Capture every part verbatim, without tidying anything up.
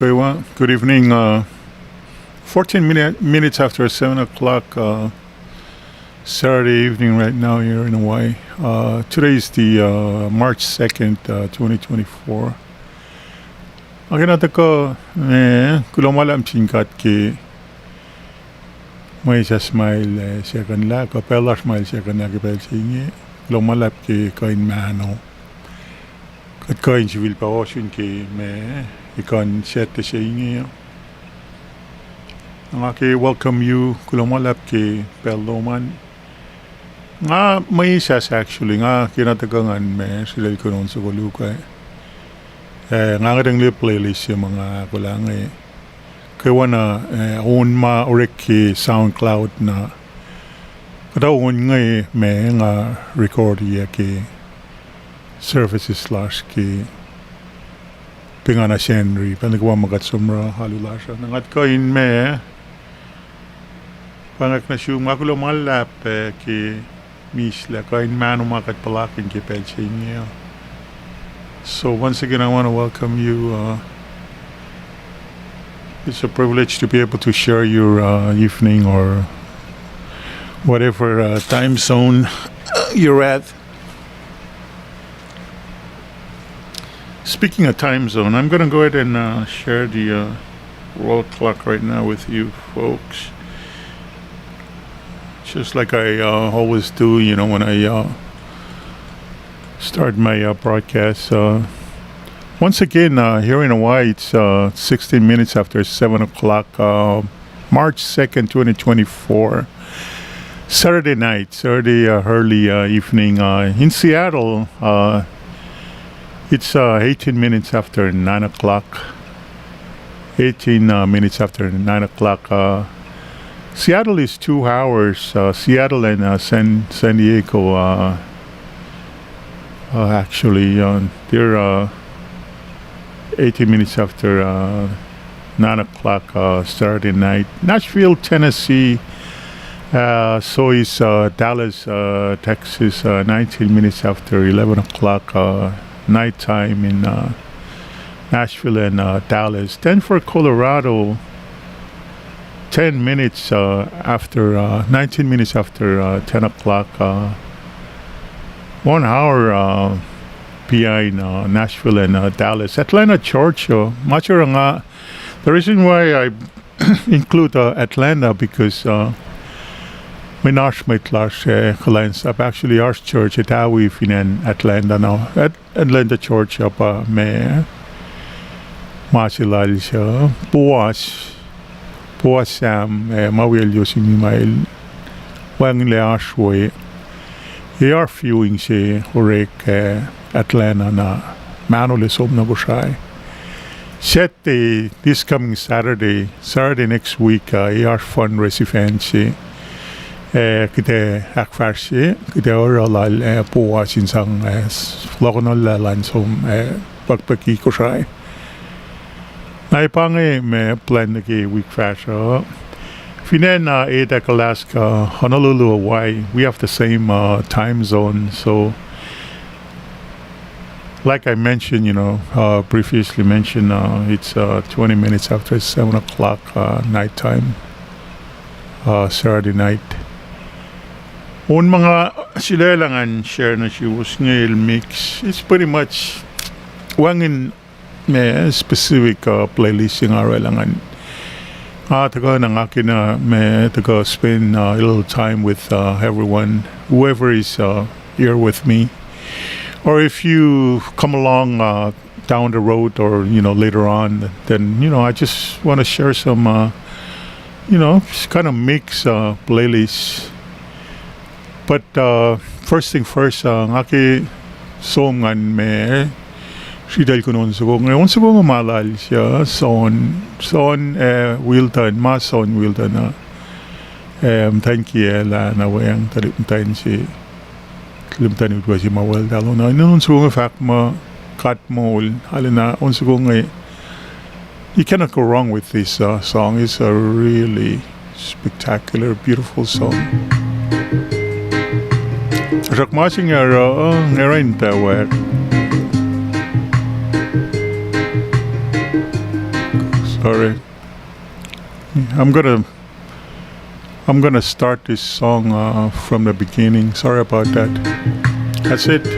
Kwewa, good evening. Uh, fourteen minute, minutes after seven o'clock, uh, Saturday evening right now here in Hawaii. Uh, today is the, uh, March second, uh, twenty twenty-four. Akena tuhkuh, eh, kuloh ma luhlahp sin God ke mwe sesr ma el, eh, sekuhnlah, kuh pacl lasr ma el sekuhnlah ke pacl se inge. Kuloh ma luhlahp ke kuh in mahno. Kuht kuh in sifilpac ohsun ke ma ekuhn Saturday se inge. Nga ke welcome you, kuloh ma luhlahp ke pacl lom an. Nga mwesahs actually, nga kena tuhkuh ngan ma sritacl kunon soko luhk ah. Eh, nga ngwetacng liye playlist se ma nga ahkolah inge. Kwewana, eh, on ma orek ke SoundCloud na. Kuhtuh on inge ma nga recordiyac ke services lasr ke pengana Sacnri, pacl nuh kwewa ma kuht somruh alu lasr uh. Na nga kuh in ma pwacngwack nuh sum, nga kuloh ma luhlahp, eh, ke mihslac kuh in mahno ma kuht puhlakihn ke pacl se inge uh. So once again, I want to welcome you. Uh, it's a privilege to be able to share your, uh, evening or whatever, uh, time zone you're at. Speaking of time zone, I'm gonna go ahead and, uh, share the, uh, world clock right now with you folks. Just like I, uh, always do, you know, when I, uh, start my, uh, broadcast. Uh, once again, uh, here in Hawaii, it's, uh, sixteen minutes after seven o'clock, uh, March second, twenty twenty-four, Saturday night, Saturday, uh, early, uh, evening, uh, in Seattle. Uh, it's, uh, eighteen minutes after nine o'clock. Eighteen, uh, minutes after nine o'clock. Uh, Seattle is two hours. Uh, Seattle and, uh, San, San Diego, uh, uh, actually, uh, they're, uh, eighteen minutes after, uh, nine o'clock, uh, Saturday night. Nashville, Tennessee, uh, so is, uh, Dallas, uh, Texas, uh, nineteen minutes after eleven o'clock, uh, nighttime in, uh, Nashville and, uh, Dallas. Denver, Colorado, ten minutes, uh, after, uh, nineteen minutes after, uh, ten o'clock, uh, one hour, uh, behind, uh, Nashville and, uh, Dallas. Atlanta, Georgia, ma se nga, the reason why I include, uh, Atlanta because, uh, mwe oasr mwet lasr, uh, kuhlwacnsap, actually, oasr church etawi fin acn Atlanta, no, At-, Atlanta, Georgia pa ma, ma se lal se, Boaz, Boaz Sam, uh, ma wiyacl Yosi Mimael, wacngihnlac oasr we, ac oasr viewing se orek, uh, Atlanta na, mahnolac som na Kosrae. Saturday, this coming Saturday, Saturday next week, uh, ac oasr fundraise event se, uh, kuht ac ahkfahsrye, kuht ac oruh lal, uh, Boaz in sang, uh, s-, lohkohnlah lal an som, uh, pukpuki Kosrae. Na pa inge ma plwacn nuh ke wik fahsruh. Fin acn, uh, Adak, Alaska, Honolulu, Hawaii, we have the same, uh, time zone. So, like I mentioned, you know, uh, previously mentioned, uh, it's, uh, twenty minutes after seven o'clock, uh, nighttime, uh, Saturday night. On ma nga sulaclah ngan share nuh suwos inge el mix. It's pretty much wacngihn ma specific, uh, playlist se nga orwaclah ngan. Nga tuhkuh na nga kena ma tuhkuh spend, uh, a little time with, uh, everyone, whoever is, uh, here with me. Or if you come along, uh, down the road or, you know, later on, then, you know, I just wanna share some, uh, you know, just kinda mix, uh, playlists. But, uh, first thing first, uh, nga ke som ngan ma sritacl kuh in on soko inge, on soko inge ma lal se, Son, Son, uh, Wilton, ma Son Wilton, uh, um, muhtwacn kiyacl ah, na weacng tuhlihk muhtwacn se, tuhlihk muhtwacn utwe se ma weluhl ah. Na in on soko inge fahk muh God moul, arulacna on soko inge. You cannot go wrong with this, uh, song. It's a really spectacular, beautiful song. Srak ma se inge oruh, uh, inge oruh in pac wak. Sorry. I'm gonna, I'm gonna start this song, uh, from the beginning. Sorry about that. That's it.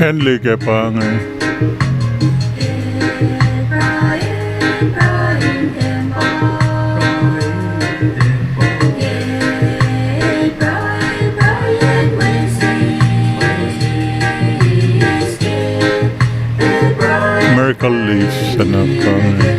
Acn Leke pa inge. Miracle Leaf se na pa inge.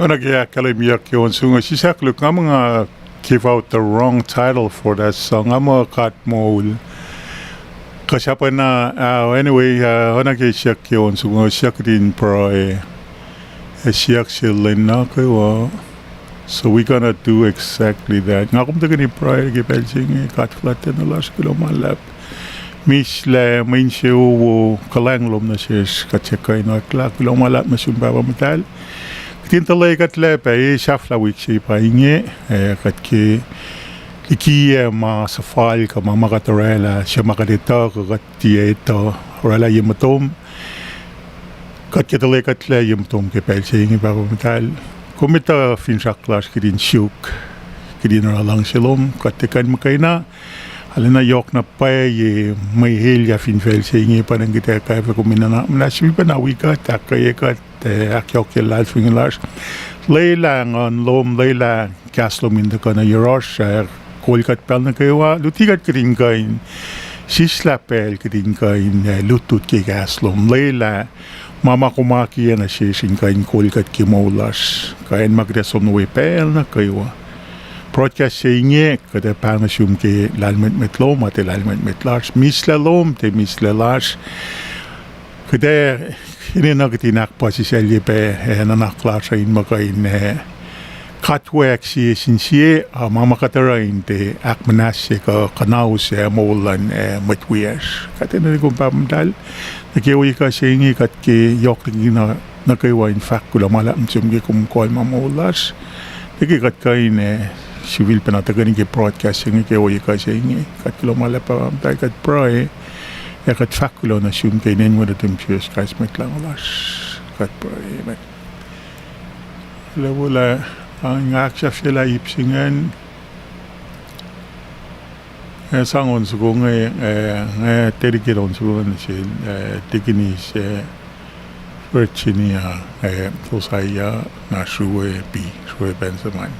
Oacna ke ahkkahlwemyeyuck ke on soko inge, sisahk luhk nga muh nga give out the wrong title for that song. Nga muh God Moul. Kuh sahp na, uh, anyway, uh, oacna ke siyuck ke on soko inge, siyuck kihtin pruhe. Ac siyuck sel lwen nuh kwewa. So we're gonna do exactly that. Nga kom tuhkweni pruhe ke pacl se inge. God fuhlwactacna lasr, kuloh ma luhlahp. Mihslac mwe insewowo, kuhlwacng lom nuh sesr kuht siyuck kuh in oacklah. Kuloh ma luhlahp nuh sum Pahpah Muhtahl. Kihtin tuhlac kuht lac pac, e sahflah wik se pa inge, ac kuht ke likiyac ma suhfal kuh ma ma kuht orwaclah, suc ma kuht etuh kuh kuht tiac etuh, orwaclah ye motom. Kuht ke tuhlac kuhtlac ye motom ke pacl se inge, Pahpah Muhtahl, kom etuh finsrak lasr kihtin suk, kihtin oruh luhngse lom, kuht tiac kuh in muhkwena. Arulacna yohk na pwacye mwe elyah fin facl se inge pa nuh ke kuht ac kwacfe kom in nuhnak muhnahs sifilpacna wi kuht, ahkkweye kuht, ac ahkyohkye luhlahlfongi lasr. Lwelah nguhn lom, lwelah kahs lom in tuhkuh nuh yohrohsr, ac kol kuht pacl nuh kwewa, luti kuht kihtin kuh in sislah pacl kihtin kuh in, ac lutlut ke kahs lom. Lwelah ma ma kom akiyac nuh sesr in kuh in kol kuht ke moul lasr, kuh acn ma kuht ac som nuh we pacl nuh kwewa. Broadcast se inge kuht ac pahng nuh sum ke lahlmwetmwet lom, a tiac lahlmwetmwet lasr, mislac lom, tiac mislac lasr. Kuht ac enenuh kihtin ahkpuhsisaclye pac, ac nuhnak lasr uh in muh kuh in, ac katwack sie sin sie, a ma ma kuht oruh in tiac ahkmuhnahsye kuh kuhnahoslah moul luhn, ac mwet wiyacsr. Kuht enenuh kom Pahpah Muhtahl, nuh ke ohiyac kuh se inge kuht ke yohk liki na nuh kwewa in fahk kuloh ma luhlahp nuh sum ke kom kol ma moul lasr. Nuh ke kuht kuh in, ac sifilpacna tuhkweni ke broadcast se inge ke ohiyac kuh se inge. Kuht kuloh ma luhlahp Pahpah Muhtahl, kuht pruhe, ac kuht fahk kuloh nuh sum ke inen Wen nuhtum Jisus Kraist Mwet Lahngo lasr. Kuht pruhe, amen. Leula, a, nga ahksahfyelah ip se ingacn. Ac sang on soko inge, ac, nga dedicate on soko inge nuh sel, ac, Deaconess, ac, Virginia, ac, Josiah, na srue P, srue Benjamin.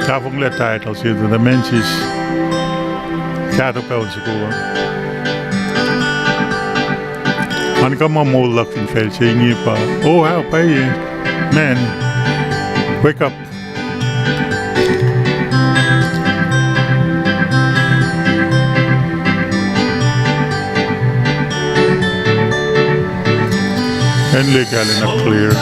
Tahfonglac title se inge, The Men's Kahto Pacl on Soko. An kuh ma moul luhk fin facl se inge pa, oh, how pwacye, men, wake up. Acn Lake Allen uh clear.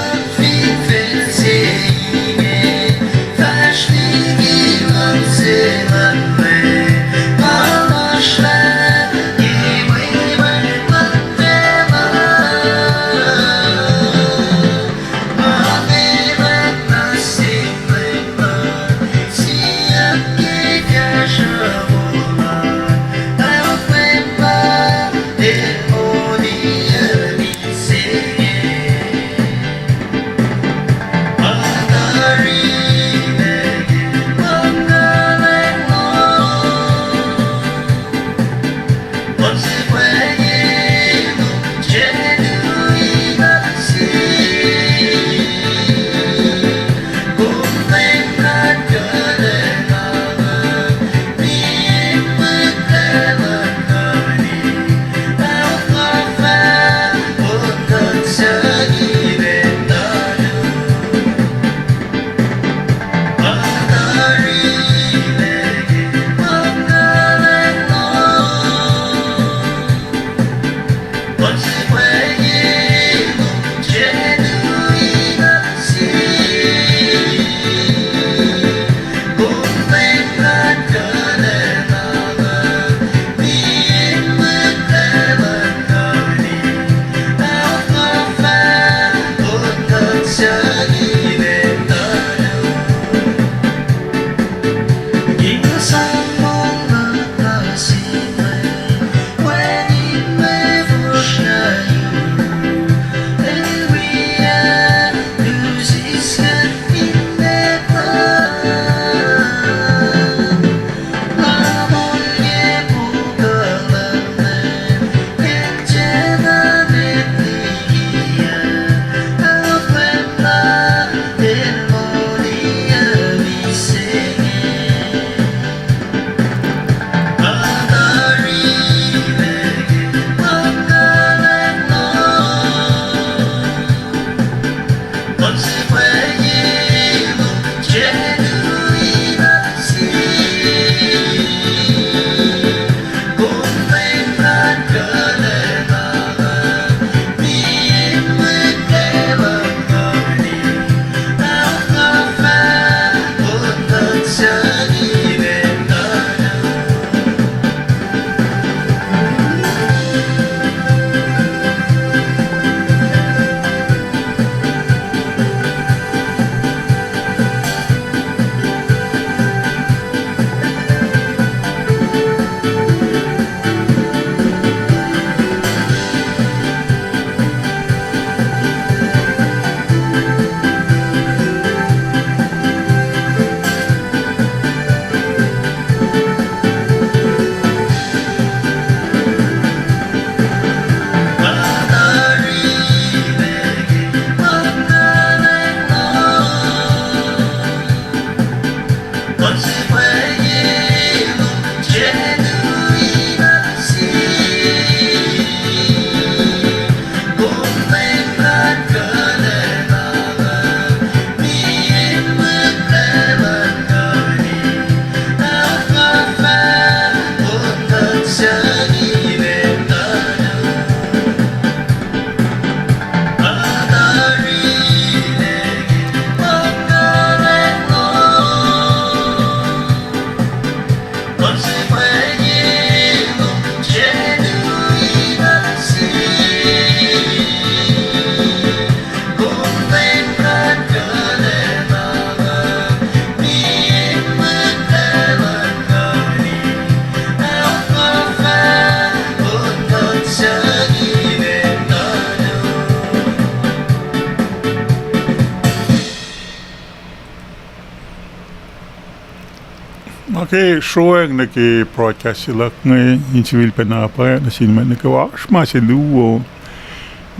Ac ke sroacng nuh ke broadcast se luhk inge in sifilpac na pwacye nuh sin mwet nuh kwewa, oasr ma se luo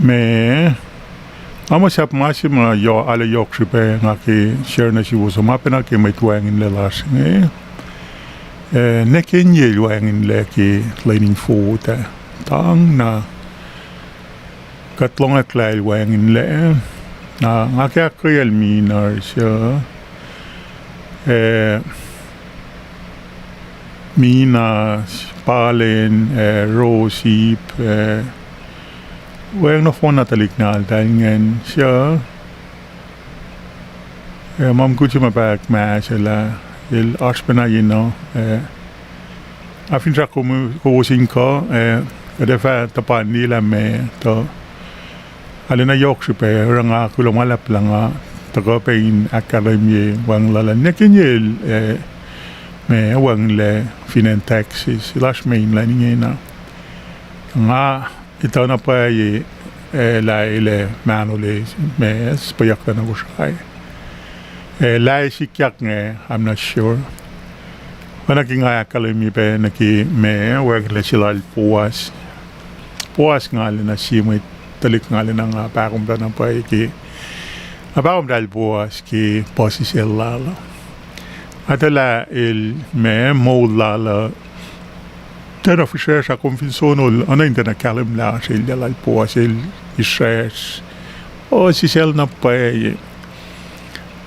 ma nga muh sahp ma se ma arlac yohk srihpac nga ke share nuh suwos uh ma pacna ke mwet wacngihnlac lasr inge. Eh, nwe ke inel wacngihnlac ke lwen in fot ah, tang na kuht lohngwacklah el wacngihnlac. Na nga ke ahkkweyacl Minar suc, eh, Mina, Palen, eh, Rosip, eh, wacngihn nohfohn na tuhlihk nahtuhl ingacn suc, eh, ma mukul se ma pahyuck ma se lah el oasr pacna yenuh, eh, a finsrak kowos in kuh, eh, kuht ac fah tuhpan liyelah ma tuh arulacna yohk srihpac, oruh nga kuloh ma luhlahp lah nga tuhkuh pac in ahkkahlwemye wacngihn lal nwe ke inel, eh, ma wacngihnlac fin acn Texas, el oasr mainland ingena. Nga etuh na pwacye, eh, lah el ac mahnol, ma siyucklac nuh Kosrae. Eh, lah sikyak inge, I'm not sure. Oacna ke nga ahkkahlwemye pac nuh ke ma wacngihnlac se lal Boas. Boas nga lacna sie mwet tuhlihk nga lacna nga pahkomuhta na pwacye ke, nga pahkomuhtahl Boas ke puhsisacl lal uh. Nga etuh lah el ma moul lal uh tiacna fihsracsr, a kom fin sonol, oacna in tiacna kahlwem lah sel lal Boas el isracsr. O, sisacl na pwacye.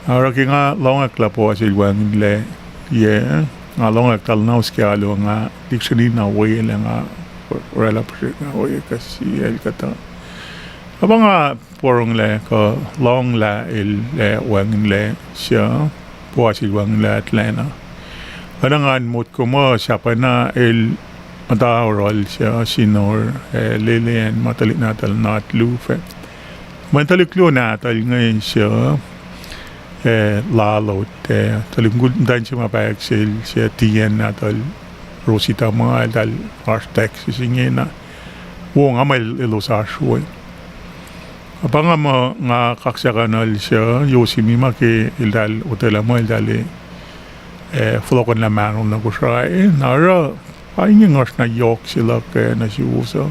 Oruh ke nga lohngwack lah Boas el wacngihnlac, yac, nga lohngwack tahl na us ke alu nga lihksreni na welah nga oraclah puhsrek nga we kuh sie el kuhtuh. Aba nga porongolah kuh lohnglah el, eh, wacngihnlac suc, Boas el wacngihnlac Atlanta. Oacna ngan motko muh sahp na el muhta oruhl suc sinor, eh, lele acn ma tuhlihk nahtuhl Nat Lufe. Mwet tuhlihk luo nahtuhl inge suc, eh, lalot, eh, tuhlihk mukul muhtwacn se ma pahyuck sel suc tiacn nahtuhl Rosita ma eltahl oasr Texas ingena. Wo nga muh elos oasr we. Aba nga muh nga kaksakihnuhl suc Yosimi ma ke eltahl otwelah muh eltahl, eh, fohlohkohnlah mahnol nuh Kosrae, na oruh pa inge ngohsr na yohk se luhk, eh, nuh suwos uh.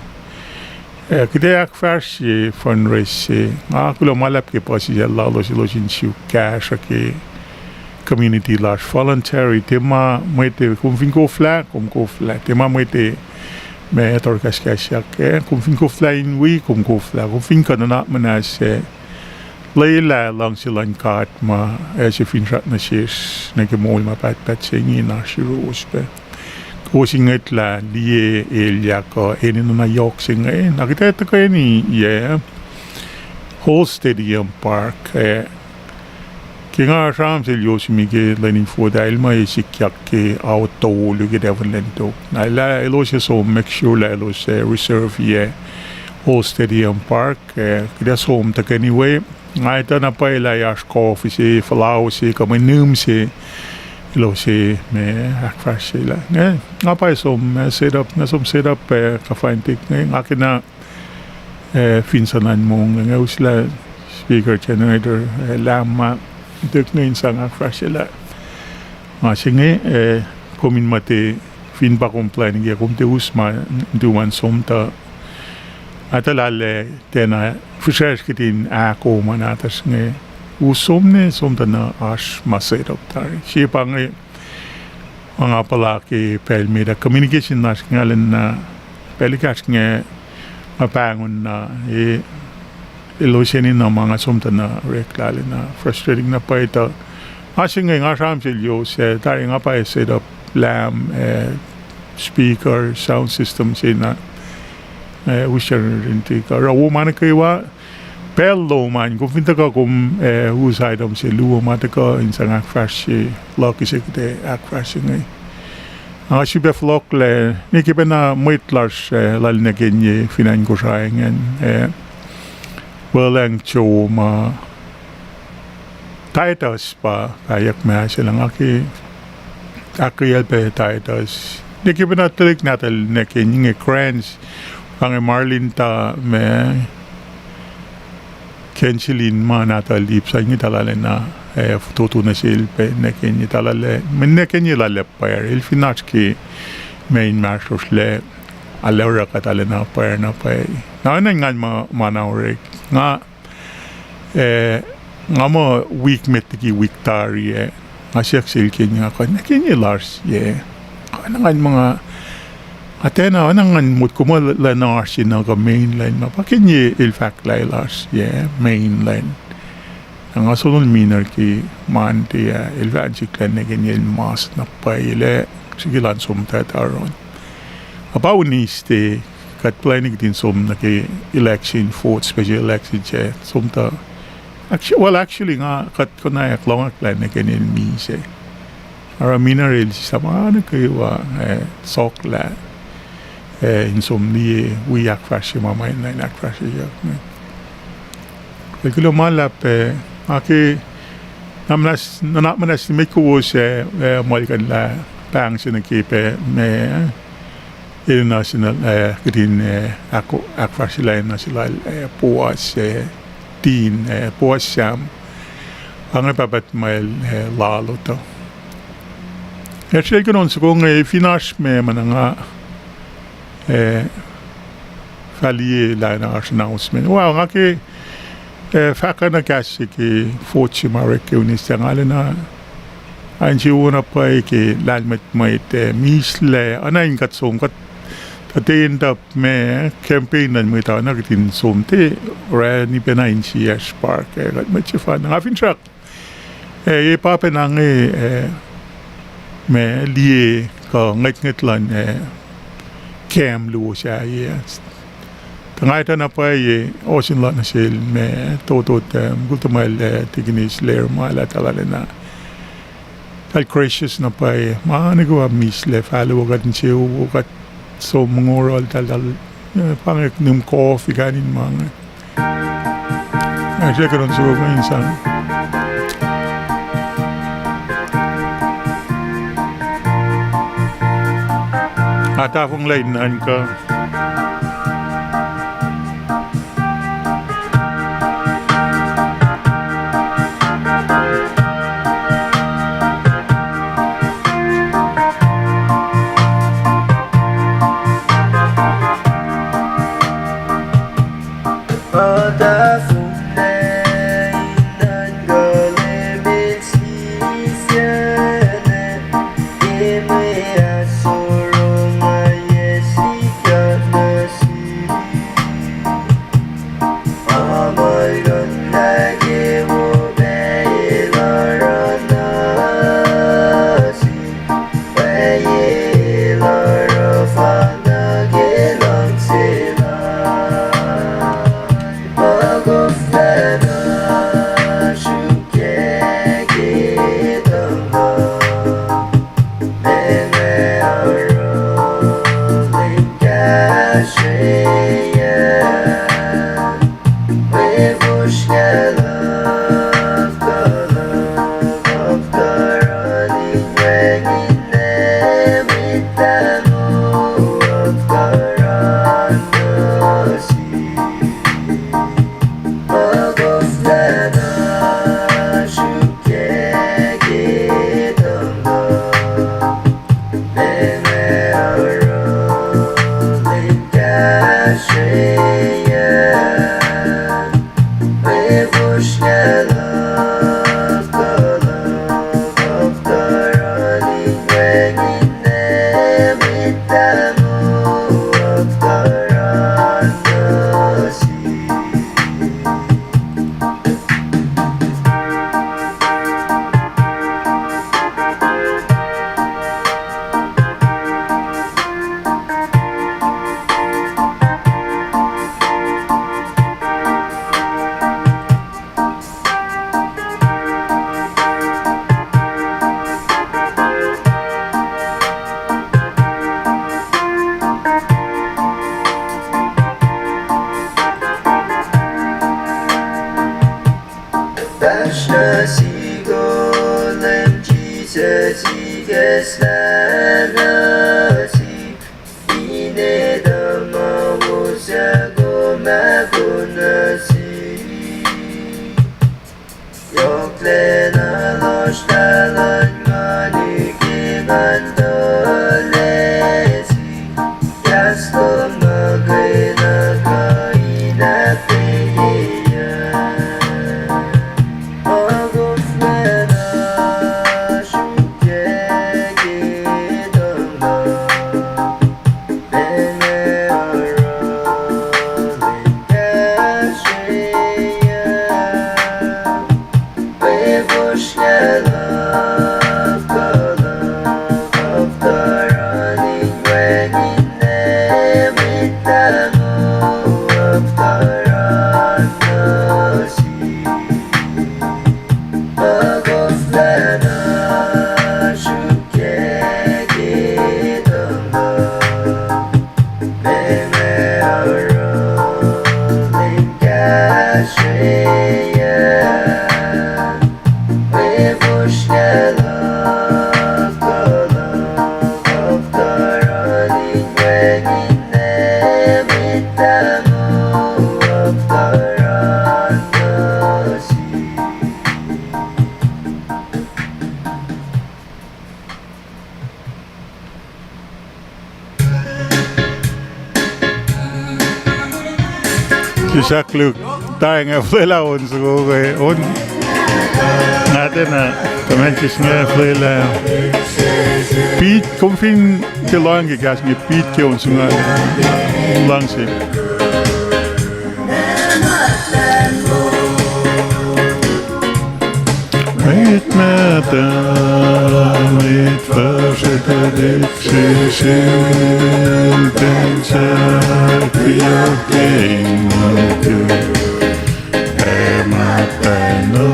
Eh, kuht ac ahkfahsrye fundraise se, nga kuloh ma luhlahp ke puhsisacl lalos, elos in suk kahsruh ke community lasr voluntary, tiac ma mwet, kom fin koflah, kom koflah, tiac ma mwet ma tohrkahskahsyak, eh, kom fin koflah in wi, kom koflah, kom fin kuh nuhnak muhnahs, eh, lwelah luhngse luhn God ma, eh, se finsrak nuh sesr nuh ke moul ma pahtpaht se inge in oasr yuruwos pac. Kowos in ngwetlah liye elyah kuh enenuh na yohk se inge, na kuht ac tuhkweni, yac, Hall Stadium Park, eh, ke nga sramsram sel Yosimi ke lwen in fot ah, el muh ac sikyak ke ao tolu ke tahfuhn lwen tok. Na lah elos ac som, make sure lah elos, eh, reserve, yac, Hall Stadium Park, eh, kuht ac som tuhkweni we. Nga etuh na pwacye lah oasr kof se, fuhlao se, kuh mwe nihm se, elos ac ma ahkfahsryelah. Nga, nga pwacye som, eh, set up, nga som set up, eh, kuh fantik inge, nga kena, eh, fin suhnuhn monglac inge, uslah speaker, generator, eh, lahm ma tok inge in sang ahkfahsryelah. Nga se inge, eh, kom in muhta, fin pa kom plwacn ke kom tiac us ma, tuh ma som tuh etuh lah, eh, tiacna fihsracsr kihtin ahkoo ma nahtuhsr inge. Us som ne som tuh na oasr ma set up tari. Sie pa inge, ma nga puhla ke pacl met ah communication lasr inge lacna, pacl ekahsr inge nga pahngon na, eh, elos enenuh ma nga som tuh na oreklac lacna frustrating na pwacye tuh. Nga se inge nga sramsram sel Yosimi, tari nga pwacye set up lahm, eh, speaker, sound system se na, eh, us generator in tuh kuh oruh wo ma nuh kwewa. Pacl lom an, kom fin tuhkuh kom, eh, us item se luo ma tuhkuh in sang ahkfahsrye luhk se kuht ac ahkfahsrye inge. Nga sifilpac fohlohklac, ne ke pacna mwet lasr, eh, lal nuh ke inye fin acn Kosrae ingacn, eh, Welang Cho ma Titus pa pahyuck ma se lah nga ke ahkkweyacl pac Titus. Ne ke pacna tuhlihk nahtuhl nuh ke inge Grants, pa inge Marlinta ma Canceling ma nahtuhl ip se inge, talalacna, eh, fototo nuh sel pac nwacklah, talalacna, mwe nwacklah lal ah pwacr, el fin oasr ke ma inmahsrlosr lac, arlac oruh kuht arulacna pwacr na pwacye. Na oacna ngan ma, ma na orek. Nga, eh, nga muh wik met liki wik tari ah, nga siyuck sel Kenye, nga kuh nwacklah lasr, ya. Oacna ngan muh nga, atacna, oacna ngan motko muh lacna oasr se na kuh mainline ma pa Kenye el fahk lah lasr, ya, mainline. Na nga sonol miner ke Monday ah, el fah sik lah nwacklah el mas na pwacye lah srihke elan som tuh taron. Nga pa Wednesday, kuht plwacni kihtin som nuh ke election, fourth special election se, som tuh. Actu-, well, actually, nga kuht konwacack lohngak lah nwacklah el misac. Oruh miner el sislah ma nuh kwewa, eh, sohklah, eh, in som liye wi ahkfahsrye ma ma in ahkfahsryeyuck inge. El kuloh ma luhlahp, eh, nga ke, na muhnahs, nuhnak muhnahs met kowos, eh, eh, muhlkuhnlah pahng se nuh ke pac ma, eh, enenuh se na, eh, kihtin, eh, ahk-, ahkfahsryelah enenuh se lal, eh, Boaz, eh, Dean, eh, Boaz Sam. Pa inge pahpah tuhmwacl, eh, lal uh tuh. Ac srihke kunohkohn soko inge, fin oasr ma ma na nga, eh, fah liye lah na oasr announcement. Well, nga ke, eh, fahkwack na kahs se ke vote se ma orek ke Wednesday, nga lacna, a, insewowo na pwacye ke lahlmwetmwet, eh, mihslac, oacna in kuht som, kuht, kuht tiac end up ma campaign luhn mwet uh na kihtin som tiac orani pacna insiyacsr park, eh, kuht mwet sefanna. Nga finsrak, eh, e pa pacna inge, eh, ma liye kuh ngwetngwet luhn, eh, kam luo sahyac. Tuh nga etuh na pwacye, ohsun luhk nuh sel ma tohtoh, eh, mukul tuhmwacl, eh, Tikinis Lerma lah talalacna. Tahl gracious na pwacye, ma nuh kwewa mihslac, fahluo kuht insewowo kuht som ngorol tahl, tahl, eh, pa inge nihm kof kain in ma inge. Ac srihke kunohkohn soko inge in sang. Nga tahfonglac in nuhnkuh. Pahsrna sihk, O Leum Jisus, ikacslah nuh sihk, ine tuh ma wo suc kom ahkoo nuh sihk. Lwelah lohsr talan nga liki ngan tuhlac sin kahs lom nuh ke nuhnak uh, ilah pwacye. Ma koflah na sruokyac ke tuhng uh, ma nga oruh in kahsrweyuc. Mwe fosrngah luhk kuh luhk, of tuh run in wacngihn mwet lahngo, of tuh run nuh sihk. Ma koflah na sruokyac ke tuhng uh, ma nga oruh in kahsrweyuc. Mwe fosrngah luhk kuh luhk, of tuh run in wacngihn mwet lahngo, of tuh run nuh sihk. Sislah koluk, taing ac fuhlwelah on soko ke on. Nga tiacna, tuh ma sislah inge fuhlwelah. Beat, kom fin tiac lohacng ke kahs inge, beat ke on se nga luhngse. Mwet mahtuh, mwet fuhsr, tuhlihk se sel pacl sahk, tuyak ke in mutu, ac matano.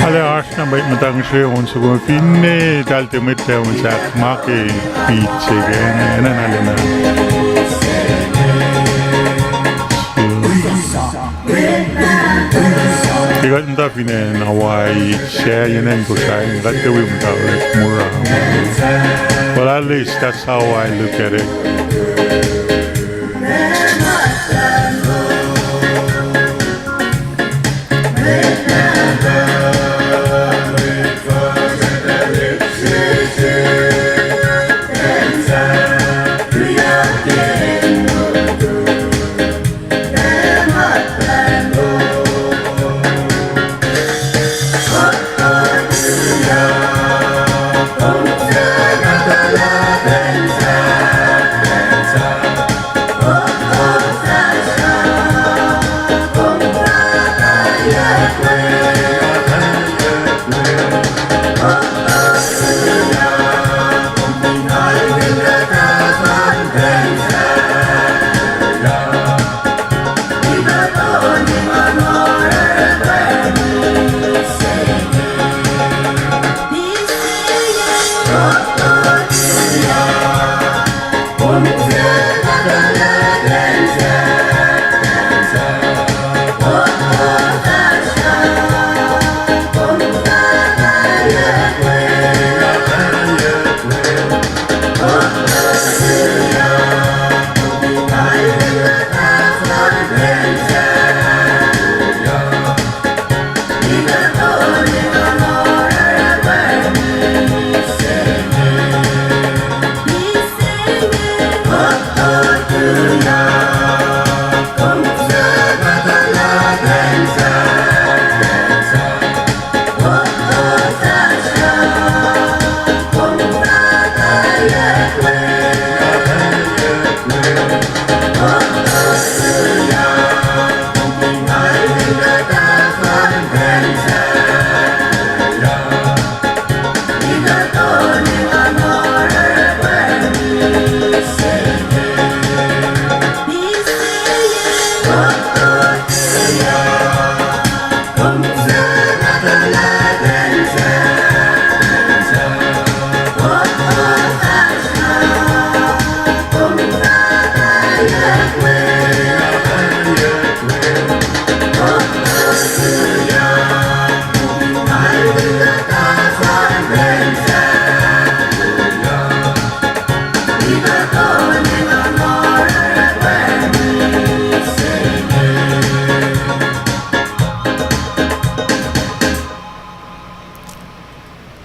Arlac oasr na mwet muhtang sre on soko finne tahl te mwet ta on sahk ma ke beat se ke enenuh na lena. Ke kuht muhta fin acn Hawaii, sahyac acn Kosrae, kuht tiac wi muhta mura. But at least that's how I look at it.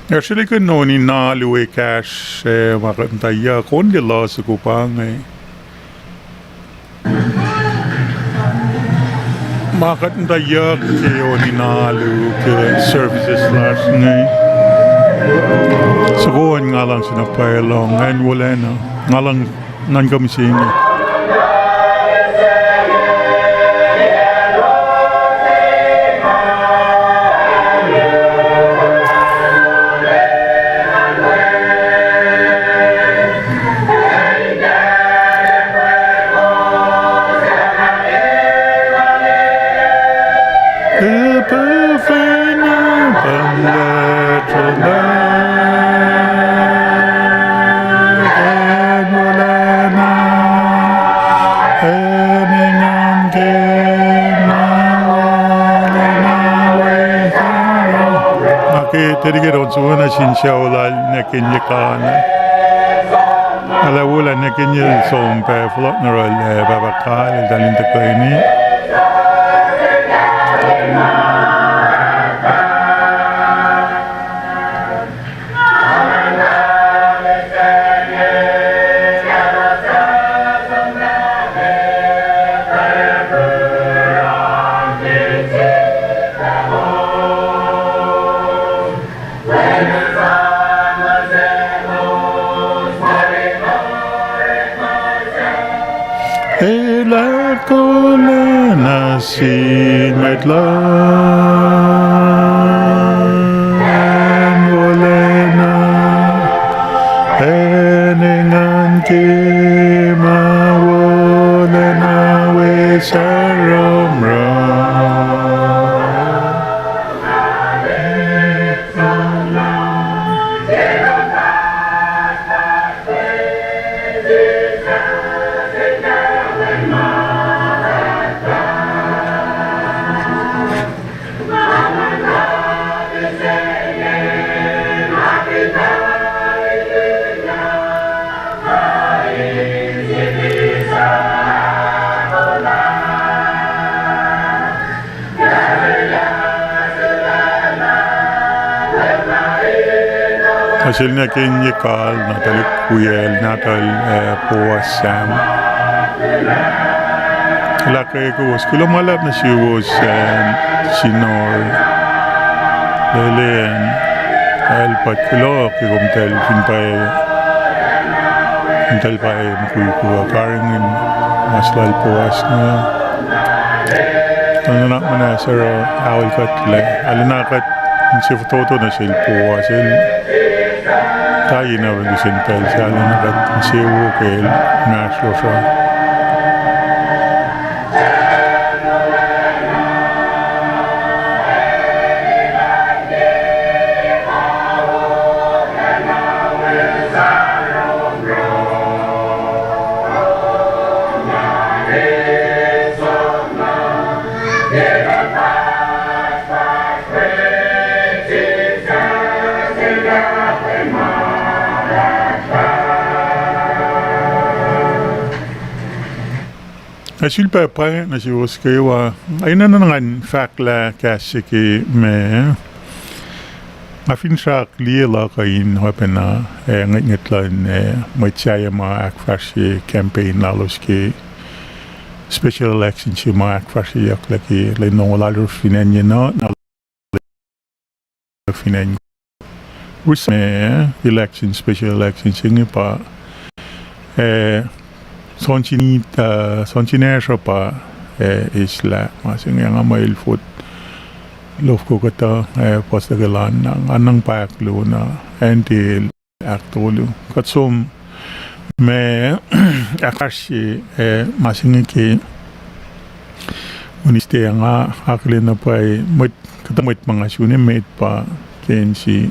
Ac srihke in on in alu ekahsr, eh, ma kuht muhtwacwacack on ke loh soko pa inge. Ma kuht muhtwacwacack ke on in alu ke services lasr inge. Soko on nga luhngse na pwacye lohng acn wolacna. Nga luhng nuhnkuh mihsenge. Nga ke dedicate on soko nuh sin sucu lal Nekenye Kana. Alu wolacna Nekenye, som pac fohlohk nuh yohrohl, eh, pahpah Kal, eltahl in tuhkweni. Elah kolacna sin mwet luhn wolacna, acn engan ke ma wolacna we saromrom. Nuh sel Nekenye Kal, nahtuhl Kwiyacl, nahtuhl, eh, Boas Sam. Lah ke kowos, kuloh ma luhlahp nuh suwos, eh, Sinor, Lelen, Albert, kuloh ke komtahl fin pwacye, komtahl pwacye mukwikwi uh karihngihn mas lal Boas inge. Tuh nuhnak muhnahs oruh aol kuhtlac, arulacna kuht insefototo nuh sel Boas el, taina wen lusen pacl se arulacna kuht insewowo ke el inmahsrlosr uh. Ac sulpac pwacye nuh suwos kwewa, enenuh na ngan fahklah kahs se ke ma nga finsrak liye luhk uh in oacpacna, eh, ngwetngwet luhn, eh, mwet sahyac ma ahkfahsrye campaign lalos ke special election se ma ahkfahsryeyucklac ke lwen longoul alkosr fin acn yenuh, na fin acn Russia, election, special election se inge pa, eh, soenna sin, eh, soenna sin asr uh pa, eh, eislah ma se inge, nga muh el fot lofko kuhtuh, eh, puhs tuhkuh lana, nga nuhnkuh pa ahkluo na, acn tiac el ahktolu. Kuht som ma ahkfahsrye, eh, ma se inge ke Wednesday, nga akihlen na pwacye mwet, kuhtuh mwet ma nga sun emet pa Kensi,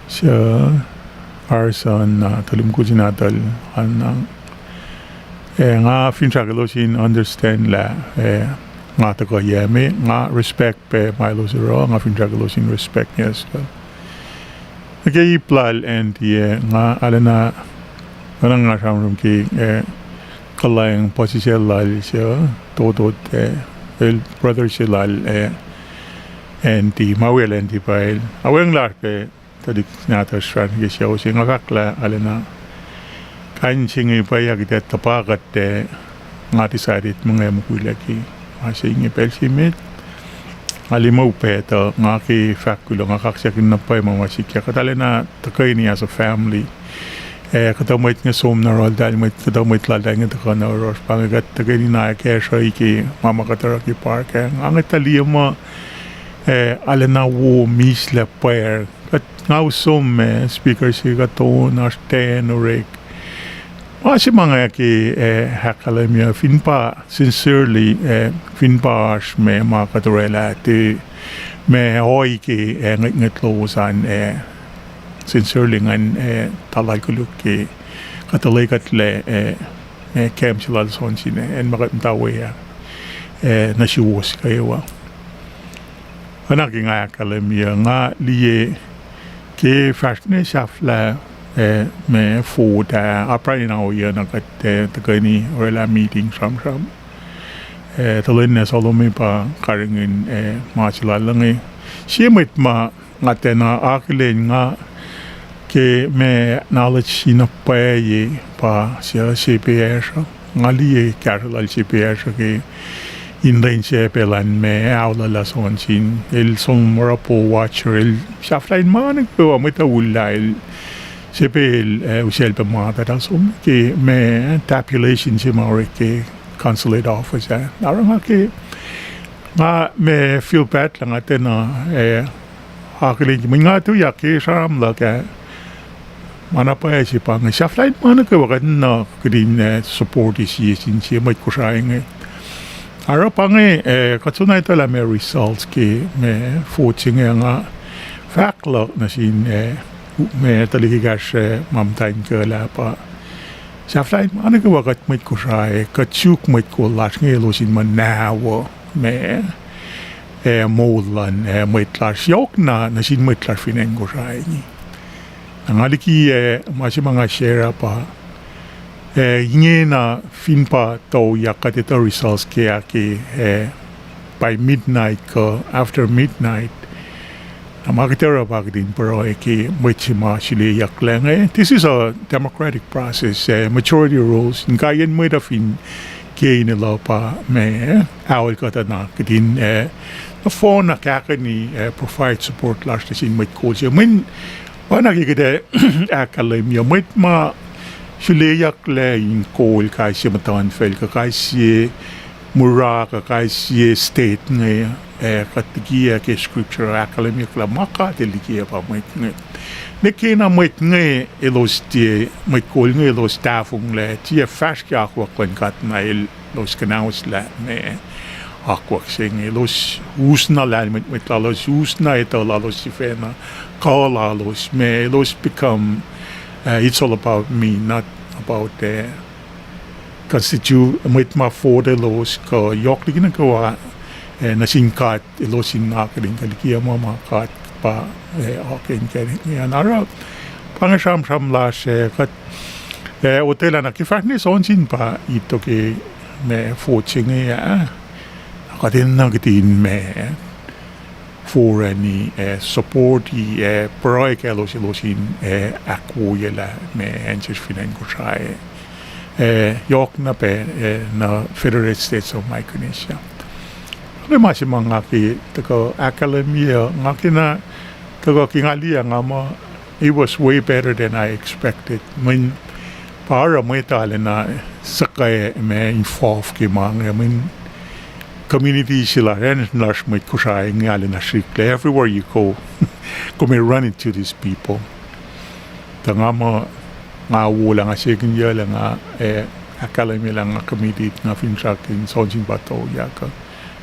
suc Arson, na tuhlihk mukul se nahtuhl Anna. Eh, nga finsrak elos in understand lah, eh, nga tuhkuh yac me, nga respect pac ma elos oruh, nga finsrak elos in respect yac as well. Nuh ke ip lal Andy, eh, nga arulacna, nga na nga sramsram ke, eh, kuhlwacng puhsisacl lal suc tohtoh, eh, el brother se lal, eh, Andy, ma wiyacl Andy pa el. Aweng lasr ke tuhlihk nahtuhsr fahsr nuh ke sucu se, nga fahk lah arulacna kain se inge pwacye kuht ac tuhpa kuht, eh, nga decided muh nga mukwilac ke ma se inge pacl se met. Nga liye muh upac tuh nga ke fahk kuloh, nga kaksakihn na pwacye ma ma sikyak. Kuht arulacna tuhkweni as a family. Eh, kuhtuh mwet inge som na oraltahl, mwet, kuhtuh mwet laltahl inge tuhkuh na oruh, pa inge kuht tuhkweni na akacsruhi ke ma ma kuht oruh ke park ah. Nga inge tuh liye muh, eh, arulacna wo mislac pwacr. Kuht nga som, eh, speaker se kuht on, oasr ten orek. Ma se ma nga ke, eh, ahkkahlwemye fin pa sincerely, eh, fin pa oasr ma ma kuht orwaclah, tiac ma ohi ke, eh, ngwetngwet lowos an, eh, sincerely ngan, eh, talal koluk ke kuht tuhlakuhtlac, eh, ma camp se lal Johnson, eh, acn ma kuht muhta we ah, eh, nuh suwos kwewa. Oacna ke nga ahkkahlwemye, nga liye ke fahsr inge sahflah, eh, ma vote ah, apkuhran in ohiyac na kuht, eh, tuhkweni orwaclah meeting sramsram. Eh, tuhlihk nahtuhsr Solomon pa karihngihn, eh, ma se lal inge. Sie mwet ma nga tiacna akihlen nga ke ma knowledge se na pwacye pa se, se pac asr uh. Nga liye kahsruh lal se pac asr uh ke in lwen se pacl an ma ao lal Johnson. El som oruh poll watcher, el sahflah in ma nuh kwewa mwet uh ullah el, se pac el, eh, usaclpac ma tuh el som ke ma tabulation se ma orek ke consulate office ah. Oruh nga ke, nga ma feel bad lah nga tiacna, eh, akihlen ke mwe nga tuyak ke sramsram luhk ah. Ma na pwacye se pa inge, sahflah in ma nuh kwewa kuht na kihtin, eh, support sie sin sie mwet Kosrae inge. Oruh pa inge, eh, kuht soenna etuh lah ma results ke ma vote se inge nga fahk luhk nuh sin, eh, ma tuhlihk ekahsr, eh, ma muhtwacn kuh lah pa sahflah in ma nuh kwewa kuht mwet Kosrae, kuht suk mwet kol lasr inge elos in muhnahs ma, eh, moul luhn, eh, mwet lasr yohkna nuh sin mwet lasr fin acn Kosrae inge. Na nga liki, eh, ma se ma nga share pa, eh, ingena fin pa tuyak kuht etuh results ke ah ke, eh, by midnight kuh after midnight. Na ma kuht oruh pa kuht in pruhe ke mwet se ma suleyucklac inge. This is a democratic process, eh, majority rules. Inkaiyacn mwet uh fin ke in elos pa ma, eh, aol kuhtuh na kuht in, eh, nohfohn na kahkweni, eh, provide support lasr nuh sin mwet kol se. Mweyen oacna ke kuht, eh, ahkkahlwemye, mwet ma suleyucklac in kol kais sie muhtuhnfacl kuh kais sie mura kuh kais sie state inge, eh, kuht likiyac ke scripture ahkkahlwemyeyuck lah ma God El likiyac pa mwet inge. Nwe kena mwet inge elos tiac, mwet kol inge elos tahfonglac, tiac fahsr ke akwuck luhn God na elos kuhnahoslah ma akwuck se inge. Elos usna lahlmwetmwet lalos, usna etuh lalos sifacna, kuh lalos, ma elos become, uh, it's all about me, not about, uh, constitu-, mwet ma vote elos kuh yohk liki nuh kwewa, eh, nuh sin God elos in akihlen kuh likiyac ma ma God pa, eh, akihlen kac. An oruh pa inge sramsram lasr, eh, kuht, eh, otwelah na ke fahsr nuh Johnson pa ito ke ma vote se inge ah, kuht enenuh kihtin ma forani, eh, supporti, eh, pruhe kaclos elos in, eh, ahkwoyelah ma acn sesr fin acn Kosrae, eh, yohkna pac, eh, nuh Federated States of Micronesia. Ke ma se ma nga ke tuhkuh ahkkahlwemye, nga kena tuhkuh ke nga liye nga muh it was way better than I expected. Mweyen pa oruh mwet arulacna suhkac ma involve ke ma inge, mweyen community se lasr, acn lasr mwet Kosrae inge arulacna srihklac. Everywhere you go, kom ac run into these people. Tuh nga muh, nga wo lah nga sekinyuclac nga, eh, ahkkahlwemye lah nga committed, nga finsrak in Johnson pa tuyak uh.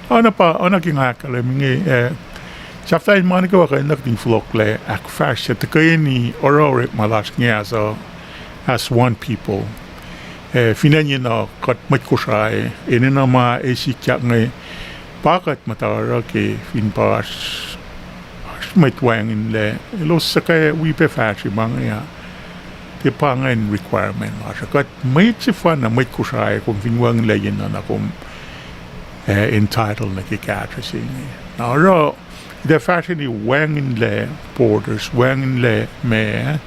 Oacna pa, oacna ke nga ahkkahlwemye inge, eh, sahflah in ma nuh kwewa kuht enenuh kihtin fohlohklac ahkfahsrye tuhkweni oruh orekma lasr inge as a, as one people. Eh, fin acn yenuh kuht mwet Kosrae, enenuh ma ac sikyak inge, pa kuht muhta oruh ke fin pa oasr, oasr mwet wacngihnlac, elos suhkac wi pac fahsr ma inge ah. Tiac pa ingacn requirement lasr uh. Kuht mwet sefanna mwet Kosrae, kom fin wacngihnlac yenuh na kom, eh, entitled nuh ke kahsruh se inge. Na oruh Kuht ac fahsrweni wacngihnlac borders, wacngihnlac ma,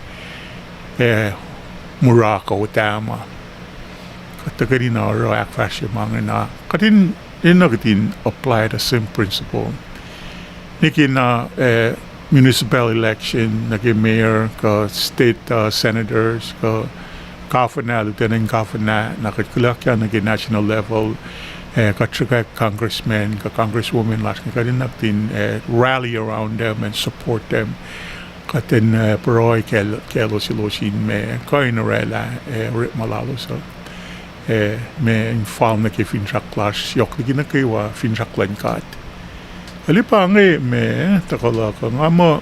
eh, Morocco, Tama. Kuht tuhkweni na oruh ahkfahsrye ma ingacn. Kuht in, enenuh kuht in apply the same principle. Nwe ke na, eh, municipal election, nuh ke mayor, kuh state, uh, senators, kuh governor, lieutenant governor, na kuht kihluckyang nuh ke national level, eh, kuht sruhkwack congressman, kuh congresswoman lasr inge, kuht enenuh kuht in, eh, rally around them and support them. Kuht in, eh, pruhe kacl-, kaclos elos in ma kuh in orwaclah, eh, orekma lalos uh. Eh, ma in fal nuh ke finsrak lasr, yohk liki nuh kwewa finsrak luhn God. Kuht liye pa inge ma tuhkuh luhk uh, nga muh,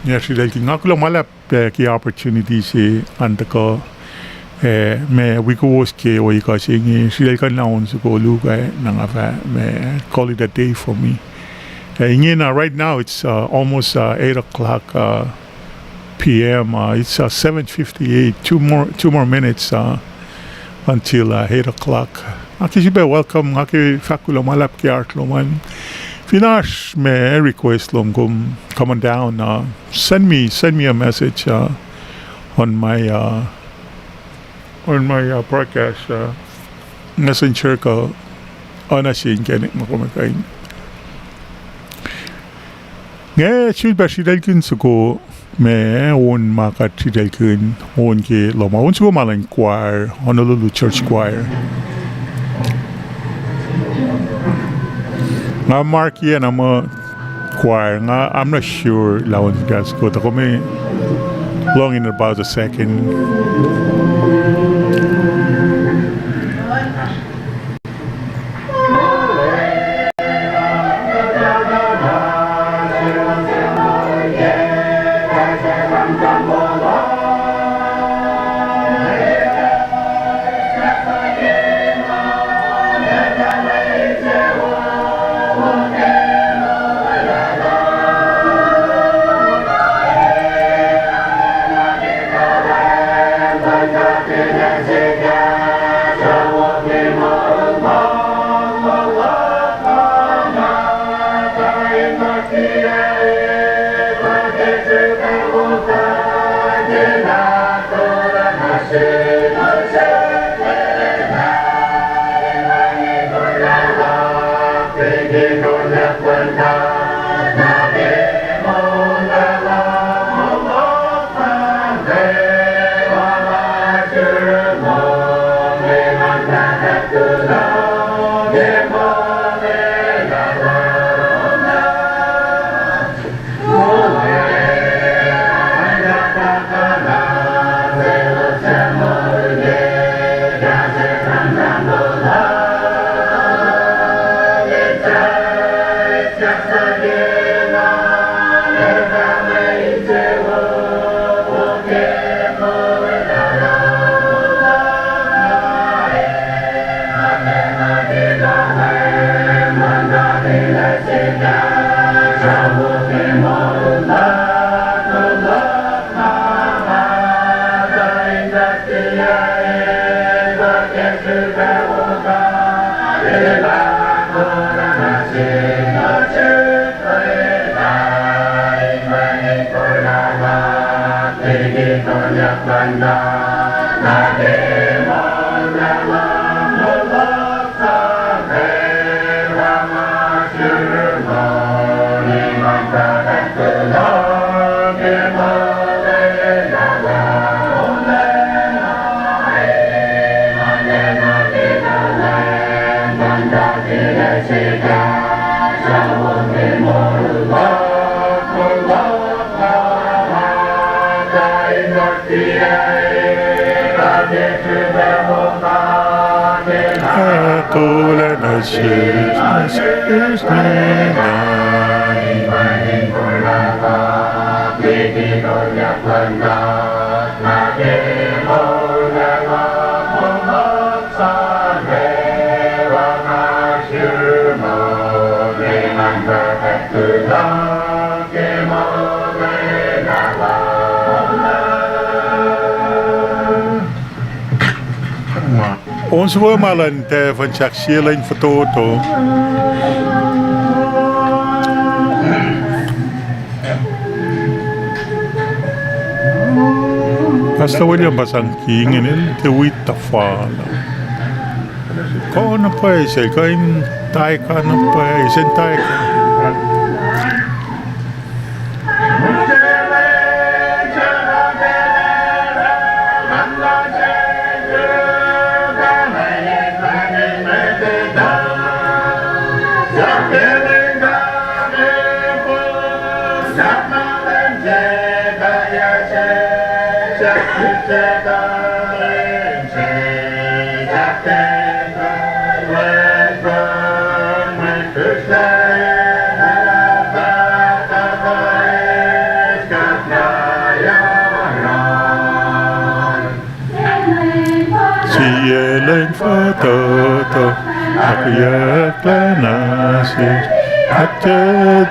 nga srihlaclkihn, nga kuloh ma luhlahp, eh, ke opportunity se an tuhkuh, eh, ma wi kowos ke ohiyac se inge, srihlaclkihn na on soko luhk ah, na nga fah ma call it a day for me. Eh, ingena, right now it's, uh, almost, uh, eight o'clock, uh, P M. Uh, it's, uh, seven fifty-eight. Two more, two more minutes, uh, until, uh, eight o'clock. Nga ke sifilpac welcome, nga ke fahk kuloh ma luhlahp ke oasr lom an. Fin oasr ma request lom kom, come on down, uh, send me, send me a message, uh, on my, uh, on my, uh, broadcast, uh, messenger kuh oacna se inkacnek ma kom kuh in. Nga sifilpac srihlaclkihn soko ma on ma kuht srihlaclkihn on ke lohm ah, on soko ma luhn choir, Honolulu Church Choir. Nga mark-i na muh choir, nga, I'm not sure lah on soko, tuhkuh me lohng in about a second. On soko ma luhn Tafon Sak Sie Lwen Fototo. Pastor William pa sang ke ingacn el tiac wi tuhfahlah. Kuh na pwacye sel, kuh in taika na pwacye sel, taika. Sie lwen fototo, ahkoeyucklac nuh sesr, kuht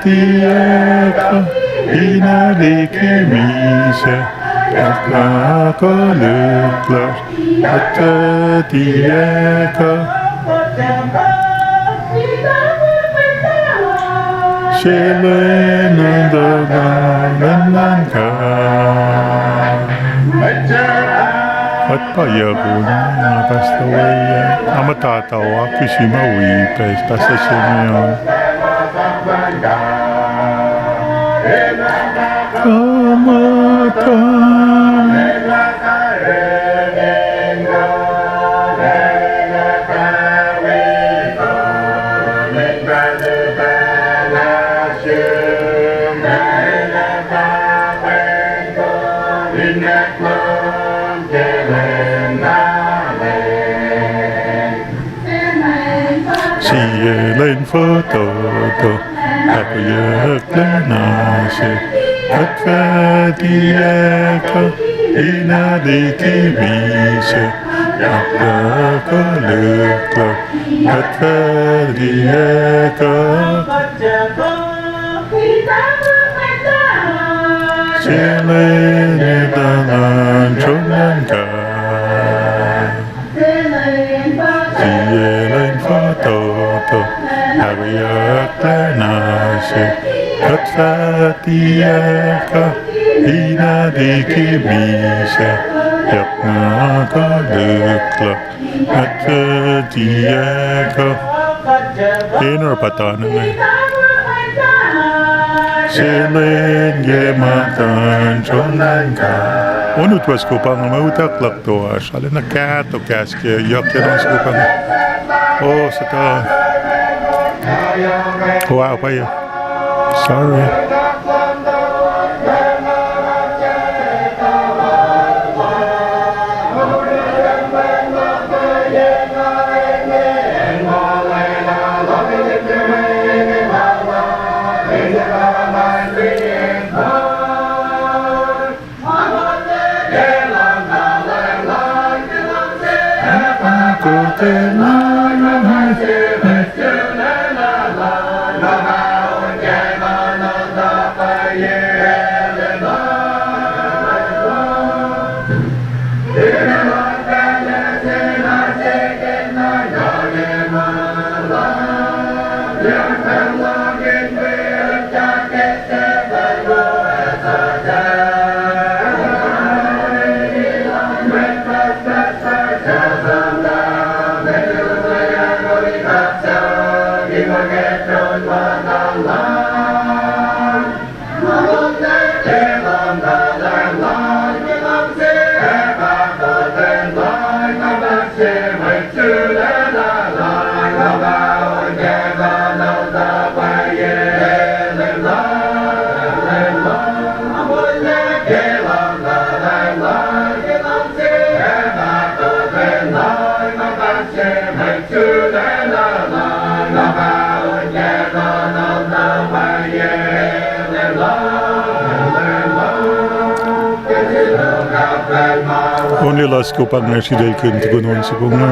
tiac kuh in liki misac, ahkolah koluk lasr, kuht tiac kuh. Sie lwen nuhtuhlah luhn God. Kuht pa yuckun, nga Pastor William, nga muhta tuh akihlen ma wi pac Pastor Simeon. Kuh muhta. Sie lwen fototo, ahkoeyucklac nuh sesr, kuht fah tiac kuh in liki misac, ahkolah koluk lasr, kuht fah tiac kuh. Sie lwen etuh luhn tron luhn God. Sie lwen fototo, ahkoeyucklac nuh sesr, kuht fah tiac kuh in liki misac, ahkolah koluk lasr, kuht fah tiac kuh. Enenuh pa tuh nuh inge. Sie lwen ke muhtuhn tron luhn God. Onut was ko pa inge, mwe utuck luhk toasr. Arulacna kahto kahs ke yohk ke luhn soko pa inge. Oh, suhtuh. Oh, wow, pwacye. Sorry. Only last ko pa nga silel kun tukun on soko nga.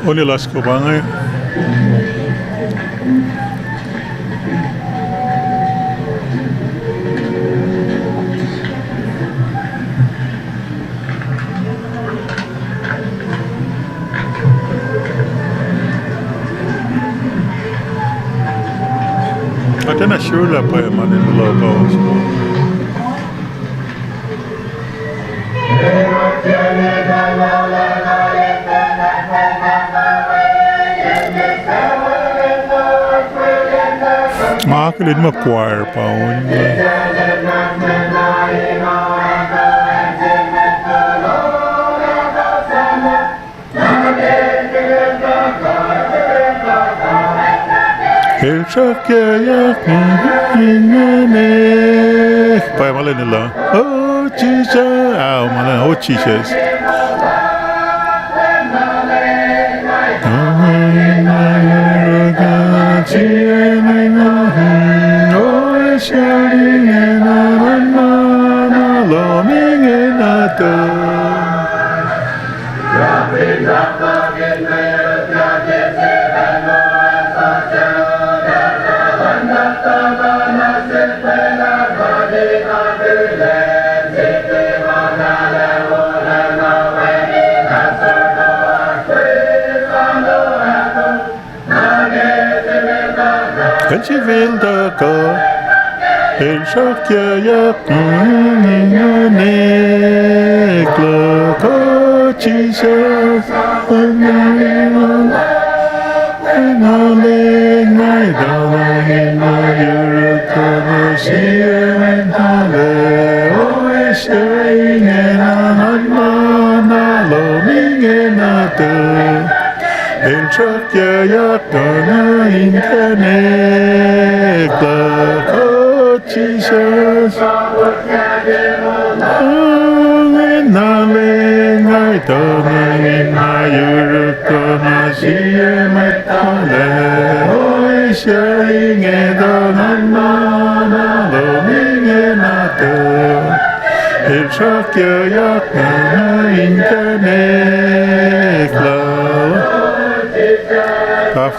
Only last ko pa nga. Ena srula pwacye ma lwen luhk uh. Nga akihlen muh choir pa on. El sruhkyuyak ingena. Pwacye ma lwen luhk uh. Oh, Jesus. Au, ma lwen, oh, Jesus. Kuht sifil tuhkuh, el sruhkyuyak ingena, kuh Jisus, Enale, nga tuh ingena, ma yuruk tuh nuh sie mwet Enale, oasr ingena, ngan ma na lom ingena tuh. El sruhkyuyak tuh nuh in kena, kuh Jisus. Enale, nga tuh ingena, ma yuruk tuh nuh sie mwet Enale, oasr inge tuh ngan ma na lom ingena tuh. El sruhkyuyak tuh nuh in kena, kuh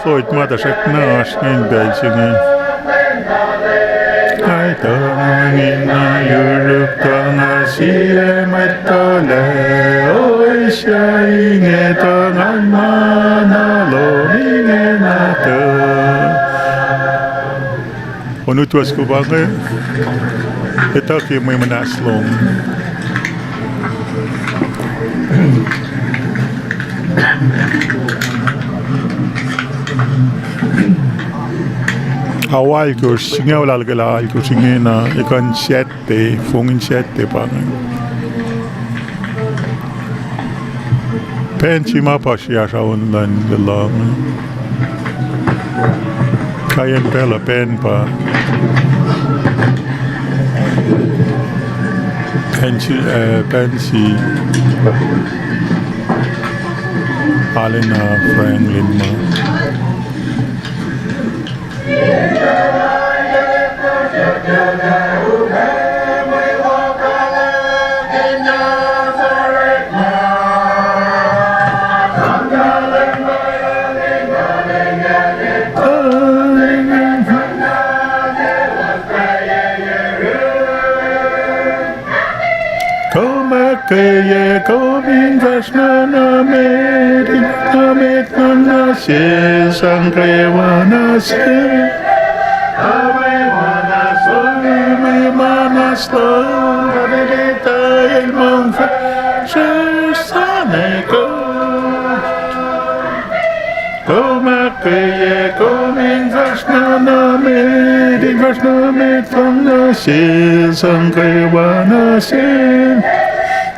Floyd ma tuh srackna oasr ingacn pacl se inge. Nga tuh ingena, ma yuruk tuh nuh sie mwet Enale, oasr inge tuh ngan ma na lom ingena tuh. On utwas ku pa inge, etuh ke mwe muhnahs lom. Ao alkosr, singucul alkosr ingena, ekuh in Saturday, fongin Saturday pa inge. Pacl se ma pa sriasr on luhn luhlang. Kaiyacn pacl uh pacl pa. Pacl se, eh, pacl se. Alena Franklin ma. Kom ahkkweye, kom in fahsr nuh met, in fahsr nuh met, nuh sel sang kwewa nuh sel. Mwe muhnahs lom, mwe muhnahs lom, God El etuh El mongfahsr, sane kom. Kom ahkkweye, kom in fahsr nuh met, in fahsr nuh met, nuh sel sang kwewa nuh sel.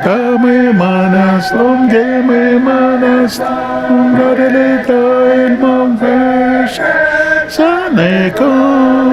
Tuh mwe muhnahs lom ke mwe muhnahs lom, God El etuh El mongfahsr, sane kom.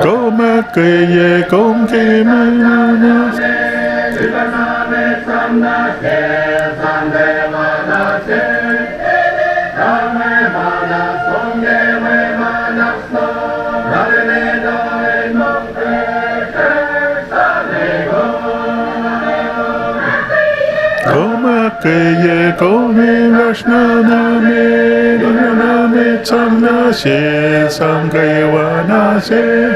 Kom ahkkweye, kom ke mwe muhnahs. Ke ye kom in rasna na met, na met sang na sel, sang kwewana sel.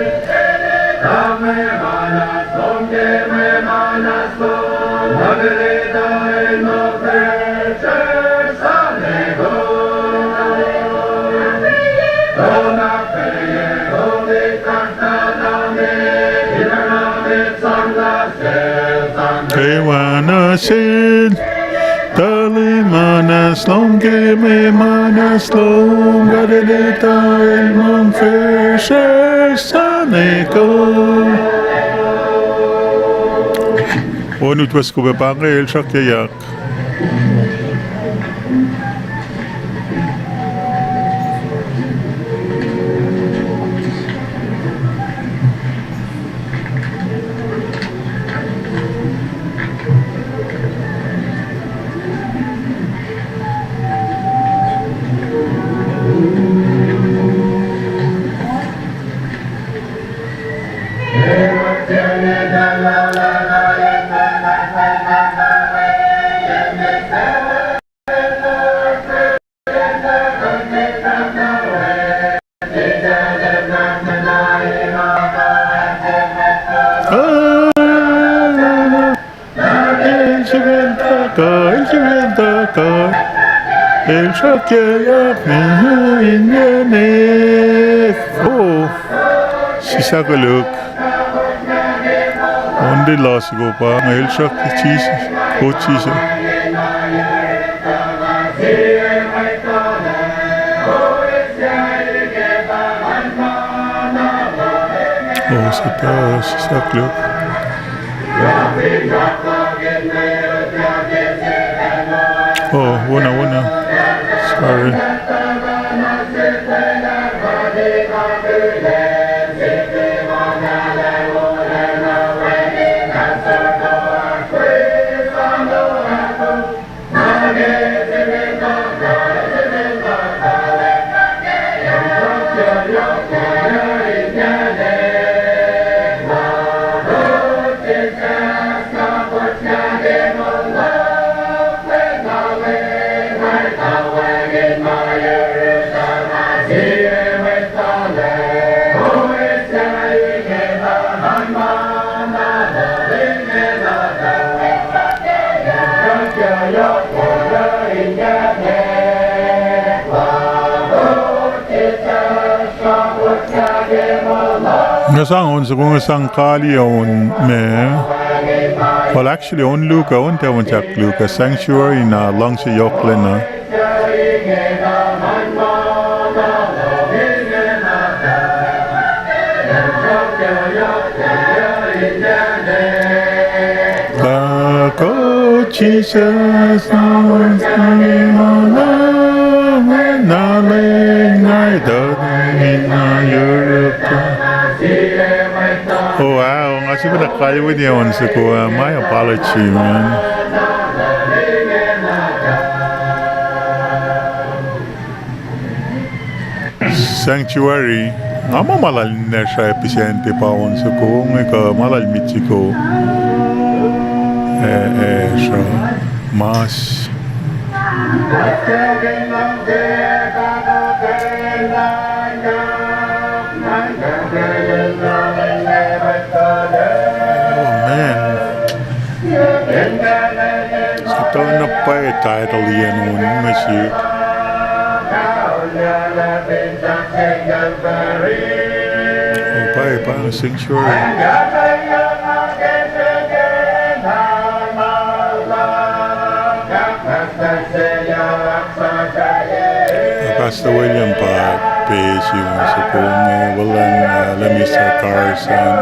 Kwewana sel, tuhlihk muhnahs lom ke mwe muhnahs lom, God El etuh El mongfihsrwacsr sani kom. On utwe soko pac pa inge, el sruhkyuyak. El sifil tuhkuh, El sifil tuhkuh, El sruhkyuyak, inkacnek. Oh, sislah koluk. On tiac loh soko pa inge, El sruhk Jisus, O Jisus. Oh, sislah, sislah koluk. Oh, wona, wona. Sorry. Nga sang on soko, nga sang kaliyac on ma, well, actually, on luhk uh, on tiac on sahk luhk uh, sanctuary na luhngse yohklacna. Kuh Jisus, na lwen nga tuh in na yuruk. Oh, wow, nga sifacna kalweni on soko, uh, my apology, man. Sanctuary, nga muh ma lal Nasra pihsacn tiac pa on soko inge kuh ma lal Mexico. Eh, eh, sra mas. Oh, man. Sahp na pwacye title iyacn on mwe sihk. Oh, pwacye, pwacye sanctuary. Pastor William pa pesi on soko inge, William, uh, Lemister Carson.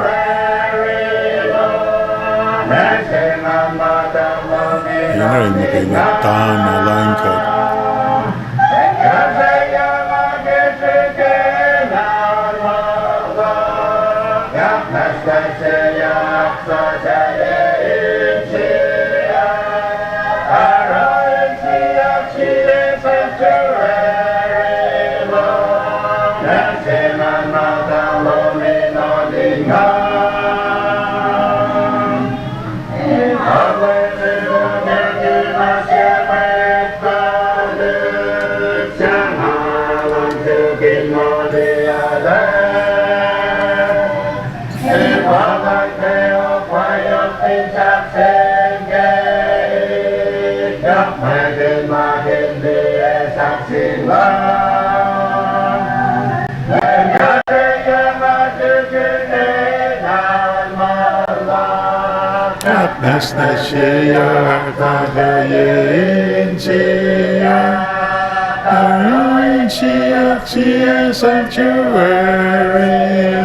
Inge el muhkwena tana lain God. Ahknwacsnwacsyeyac ahkfalye insiyuck, oruh insiyuck sie sanctuary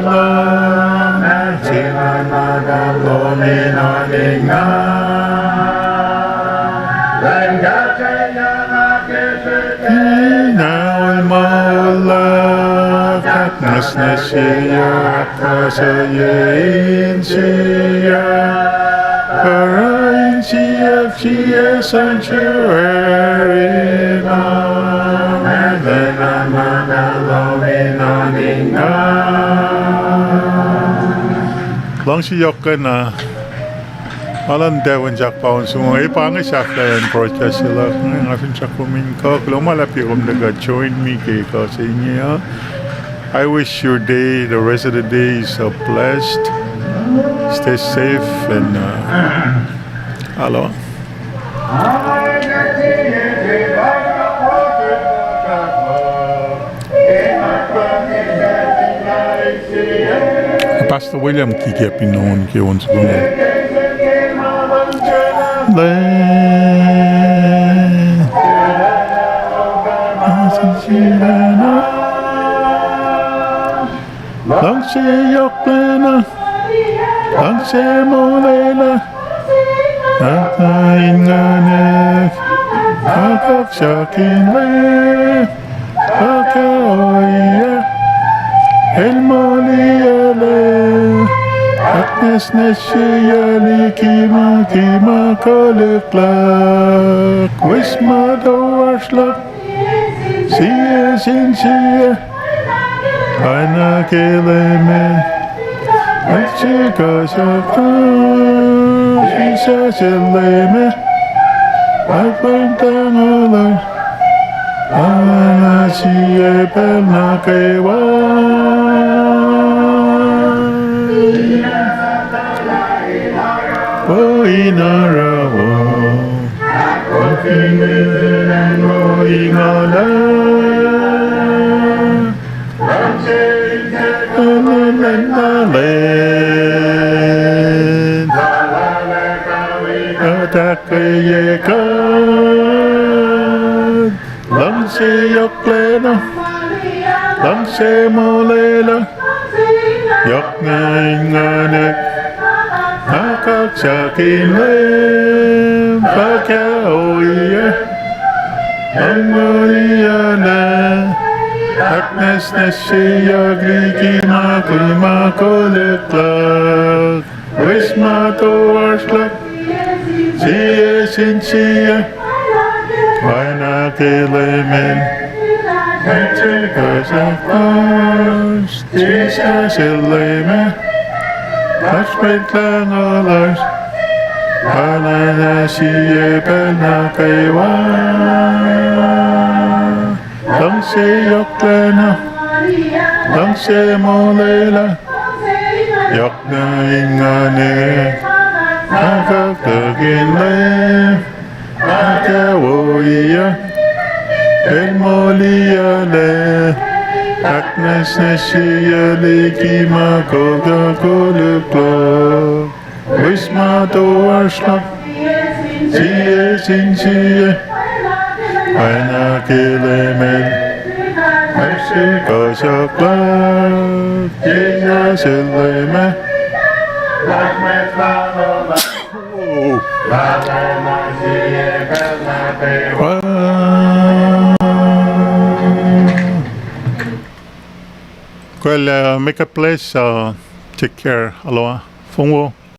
lom, ac se ma ma lom in oninga. Ina ulmoulak, ahknwacsnwacsyeyac ahkfalye insiyuck, oruh insiyuck sie sanctuary lom, ac se ma ma lom in oninga. Luhngse yohk lacna. Alan Devon Jack Paun sumong, e pa inge sahflah in broadcast se luhk inge, nga finsrak kom in kuh, kuloh ma luhlahp ke kom tuhkuh join me ke kuh se inge uh. I wish your day, the rest of the day is uh, blessed. Stay safe and uh, hello. Pastor William kikiyacp in on ke on soko inge. Luhngse yohklacna, luhngse molwelah, ahkna in nguhnasr, akaksakin Leum, fahkwack ohiyac, el moliyuclac, ahknwacsnwacsyeyac liki ma, liki ma koluk luhk, wis ma toasr luhk, sie sin sie, oacna ke Leum ah, ac se kuh sahk, sisah sel Leum ah, ahkpwacr tangola, oacna sie pacl nuh kwewa. Wo in oruh wo, wo in oruh wo, luhngse yohklacna, luhngse molwelah, yohkna in nguhnasr, akaksakin Leum, fahkwack ohiyac, el moliyuclac, ahknwacsnwacsyeyac liki ma, liki ma koluk luhk, wis ma toasr luhk, sie sin sie, oacna ke Leum ah, ac se kuh sahk, sisah sel Leum ah, oasr mwet lahngo lasr, oacna sie pacl nuh kwewa. Luhngse yohklacna, luhngse molwelah, yohkna in nguhnasr, akaksakin Leum, fahkwack ohiyac, el moliyuclac, ahknwacsnwacsyeyac liki ma, liki ma koluk luhk, wis ma toasr luhk, sie sin sie, oacna ke Leum ah, ac se kuh sahk, sisah sel Leum ah. Well, uh, make a place, uh, take care, aloha, fong wo.